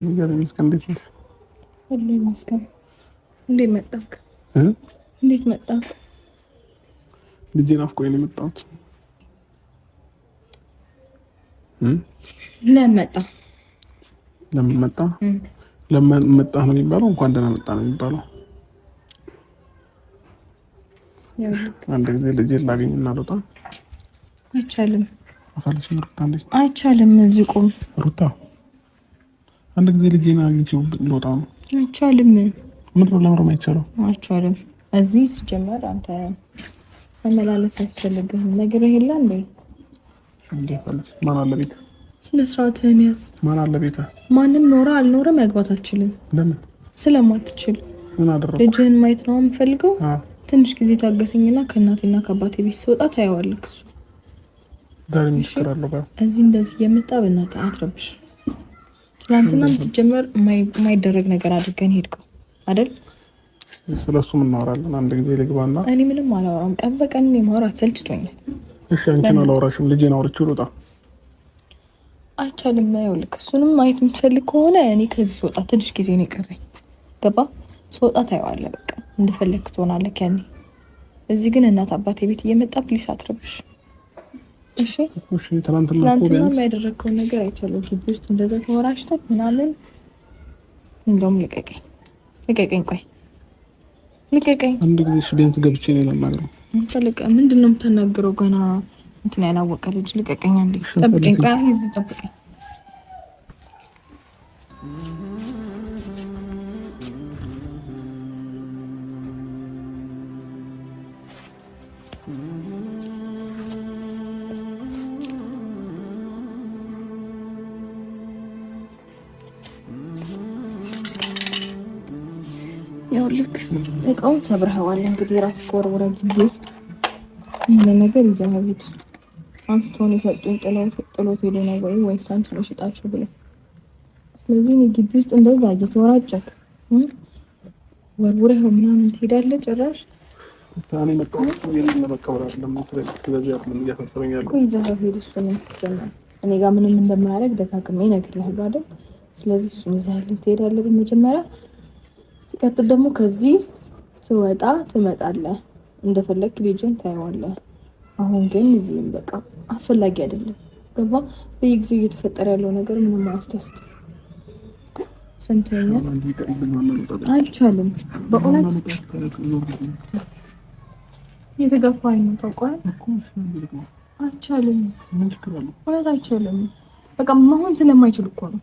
እግዚአብሔር ይመስገን። እንዴት ነሽ? ሁሉ ይመስገን። እንዴት መጣክ? እንዴት መጣክ? ልጄ ናፍቆኝ ነው የመጣሁት። ለምን መጣ? ለምን መጣ? ለምን መጣ ነው የሚባለው? እንኳን ደህና መጣ ነው የሚባለው። አንድ ጊዜ ልጄን ላገኝና ልውጣ። አይቻልም። አሳልሽኝ ሩታ። እንዴት አይቻልም። እዚህ ቁም ሩታ። አንድ ጊዜ ልጄን አግኝቼው ልወጣ ነው። አይቻልም። ምንድን ነው ለምንድን ነው የማይቻለው? አይቻልም። እዚህ ሲጀመር አንተ መመላለስ አያስፈልግህም። ነግሬህ የለ እንዴ? ማን አለ ቤት? ስነ ስርዓትህን ያዝ። ማን አለ ቤት? ማንም ኖረ አልኖረ መግባት አትችልም። ለምን? ስለማትችል። ምን አደረኩ? ልጅህን ማየት ነው የምፈልገው። ትንሽ ጊዜ ታገሰኝና ከእናቴና ከአባቴ ቤት ስወጣ ታየዋለህ። እሱ ዛሬ ምን ችግር አለው? እዚህ እንደዚህ እየመጣ በእናትህ አትረብሽ። ትናንትናም ሲጀመር የማይደረግ ነገር አድርገን ሄድከው አይደል? ስለሱም እናወራለን። አንድ ጊዜ ልግባና እኔ ምንም አላወራም። ቀን በቀን እኔ ማውራት ሰልችቶኛል። እሺ አንቺን አላወራሽም፣ ልጄን አውርቼው ልውጣ። አይቻልም። ይኸውልህ እሱንም ማየት የምትፈልግ ከሆነ እኔ ከዚህ ስወጣ ትንሽ ጊዜ ነው የቀረኝ። ገባ? ስወጣ ታየዋለህ። በቃ እንደፈለግክ ትሆናለህ ያኔ። እዚህ ግን እናት አባቴ ቤት እየመጣ please አትረብሽ። እሺ። እሺ። ትናንትና ትናንትና ያደረግከውን ነገር አይቻልም። ግቢ ውስጥ እንደዛ ተወራሽተህ ምናምን። እንደውም ልቀቀኝ፣ ልቀቀኝ፣ ቆይ ልቀቀኝ። አንድ ጊዜ እሺ፣ ቢያንስ ገብቼ ነው የማናግረው። ምንድን ነው የምታናግረው? ገና እንትን ያላወቀ ልጅ። ልቀቀኝ፣ አንዴ ጠብቀኝ፣ ቆይ እዚህ ጠብቀኝ። ይኸውልህ እቃውን ሰብረኸዋል። እንግዲህ ራስህ ወርውረህ ግቢ ውስጥ ይህን ነገር ይዘኸው ሂድ። አንስተውን የሰጡኝ ጥሎት ሄዶ ነው ወይ ወይስ አንቺ ነው ሽጣችሁ ብለው። ስለዚህ እኔ ግቢ ውስጥ እንደዛ እየተወራጨክ ወርውረኸው ምናምን ትሄዳለህ። ጭራሽ ይዘኸው ሂድ። እሱንም እኔ ጋር ምንም እንደማያደርግ ደጋግሜ እነግርሃለሁ አይደል? ስለዚህ እሱን ይዘህልኝ ትሄዳለህ በመጀመሪያ። ሲቀጥል ደግሞ ከዚህ ትወጣ ትመጣለህ፣ እንደፈለግክ ልጅን ታየዋለህ። አሁን ግን እዚህም በቃ አስፈላጊ አይደለም። ገባ? በየጊዜው እየተፈጠረ ያለው ነገር ምንም አያስደስትም። ሰምተኸኛል? አይቻልም። በእውነት እየተገፋኝ ነው ታውቀዋለህ። አይቻልም። እውነት አይቻልም። በቃ መሆን ስለማይችል እኮ ነው።